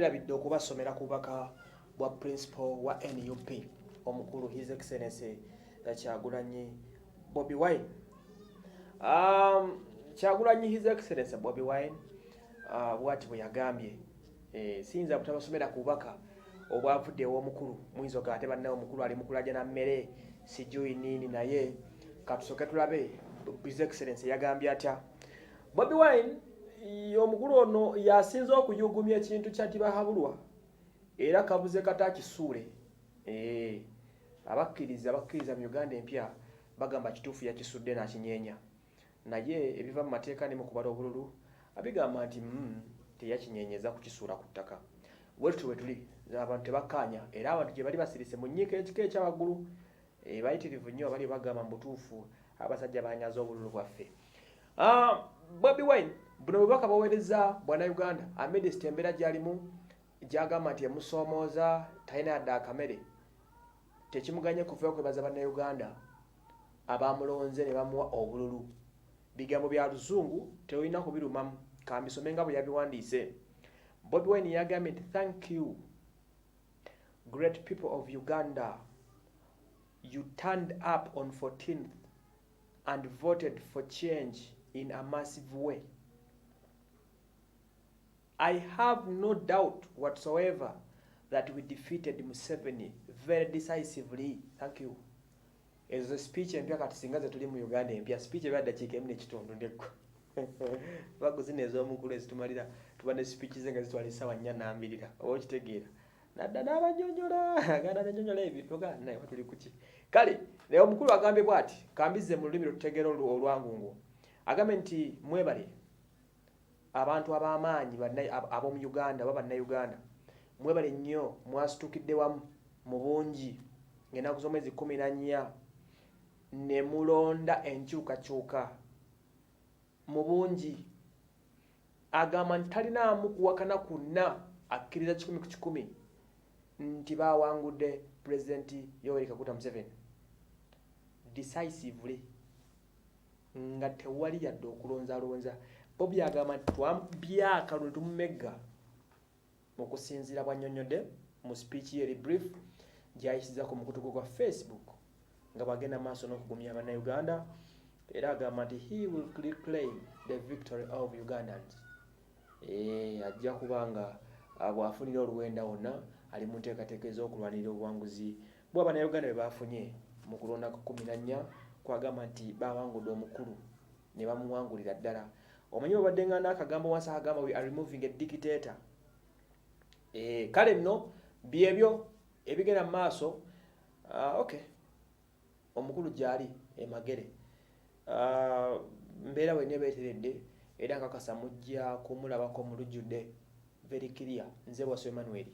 Nerabidde okubasomera ku bubaka bwa principal wa NUP omukulu, His Excellency Kyagulanyi Bobi Wine. Kyagulanyi, His Excellency Bobi Wine, bwati bwe yagambye. Siyinza butabasomera ku bubaka obwavudde ew'omukulu. Muyinza oga ate bannaye omukulu ali mukulaja na mmere sijui nini, naye katusooke tulabe His Excellency yagambye atya. Bobi Wine, omukulu ono yasinze okuyugumya ekintu kya Tibahabulwa era kabuze kata akisuule. Abakkiriza mu Uganda empya bagamba kituufu yakisudde n'akinyeenya, naye ebiva mu mateeka ne mu kubala obululu abigamba nti teyakinyenyeza kukisuula ku ttaka. Bwe tutyo bwe tuli, abantu tebakkaanya era abantu gye bali basirise mu nnyiika ekika ekyawaggulu. Bayitirivu nnyo abali bagamba mu butuufu abasajja banyaza obululu bwaffe. Bobi Wine buno bubaka baweereza bwannayuganda amidst embeera gy'alimu, gy'agamba nti emusoomooza, talina yadde akamere, tekimuganye kuva okwebaza bannayuganda abamulonze ne bamuwa obululu. Bigambo bya luzungu, tewolina kubirumamu, kambisome nga bwe yabiwandiise. Bobi Wine yagambye nti, "Thank you, great people of Uganda. You turned up on 14th and voted for change in a massive way. I have no doubt whatsoever that we defeated Museveni very decisively. Thank you." Ezo speech empya kati singa ze tuli mu Uganda empya, speech eba ddakiika 1.5 ndekko bago zino ez'omukulu ezitumalira tuba ne speech ze nga zitwala essaawa 4 nambirira, oba okitegeera nadda n'abanyonyola aganda nanyonyola ebintu ga naye tuli kuki. Kale naye omukulu agambye bw'ati, kambize mu lulimi lwetutegeera olwangungu. Agambye nti mwebale abantu ab'amaanyi ab'omu Uganda oba bannayuganda, mwebale nnyo, mwasitukidde wamu mu bungi ng'ennaku z'omwezi 14 ne mulonda enkyukakyuka mu bungi. Agamba nti talinaamu kuwakana kwonna, akkiriza 100% nti baawangudde Pulezidenti Yoweri Kaguta Museveni decisively, nga tewali yadde okulonzalonza. Bobi agamba nti twamubye akalulu ne tumumegga, mu kusinziira bw'annyonnyodde mu speech ye eri brief gy'ayisizza ku mukutu gwe gwa Facebook, nga bw'agenda maaso n'okugumya bannayuganda. Era agamba nti he will reclaim the victory of Ugandans. Ajja kuba nga bw'afunira oluwenda wonna ali mu nteekateeka ez'okulwanirira obuwanguzi bw'abannayuganda bwe baafunye mu kulonda ku 14, kwagamba nti baawangudde omukulu ne bamuwangulira ddala. Omanyi babadde nga n'akagambo wansi akagamba, "We are removing a dictator." Kale nno byebyo ebigenda mu maaso. Okay, omukulu gyali emagere. Mbeera bwe nebeeteredde era nkakasa mujja kumulabako mu lujjudde, very clear. Nze Bwaso Emmanuel.